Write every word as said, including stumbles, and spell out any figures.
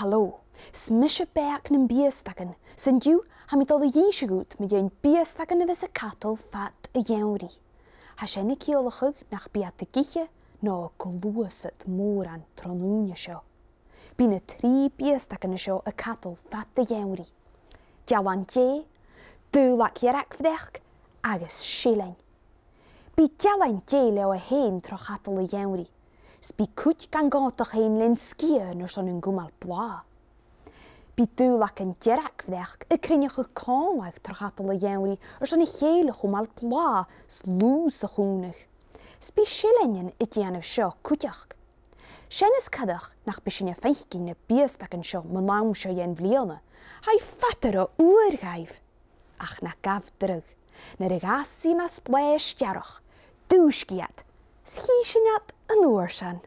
Halò, 's mise Beag nam Biastagan, 's an-diugh tha mi a' dol a dh'innse dhut mu dheidhinn biastagan a bhios a' cadal fad a' gheamhraidh. Tha sin a' ciallachadh nach bi iad ag ithe no a' gluasad mòran tron ùine seo. Bidh na trì biastagan seo a' cadal fad a' gheamhraidh. Dealan-dè, daolag dhearg-bhreac agus seillean. Bidh dealan-dè leotha fhèin tro chadal a' gheamhraidh, 's bidh cuid gan còmhdach fhèin len sgiath airson an cumail blàth. Bidh daolagan dearg-bhreac a' cruinneachadh còmhla tro chadal a' gheamhraidh airson a chèile a chumail blàth 's lùths a chùmhnadh. 'S bidh seilleintean a' dèanamh seo cuideachd. Sin as coireach nach bi sinn a' faicinn na biastagan seo mun àm seo dhen bhliadhna, tha i fada ro fhuar dhaibh. Ach na gabh dragh, nuair a dh'fhàs sinn nas blàithe as t-earrach, dhùisg iad, 's chì sinn iad an uair sin.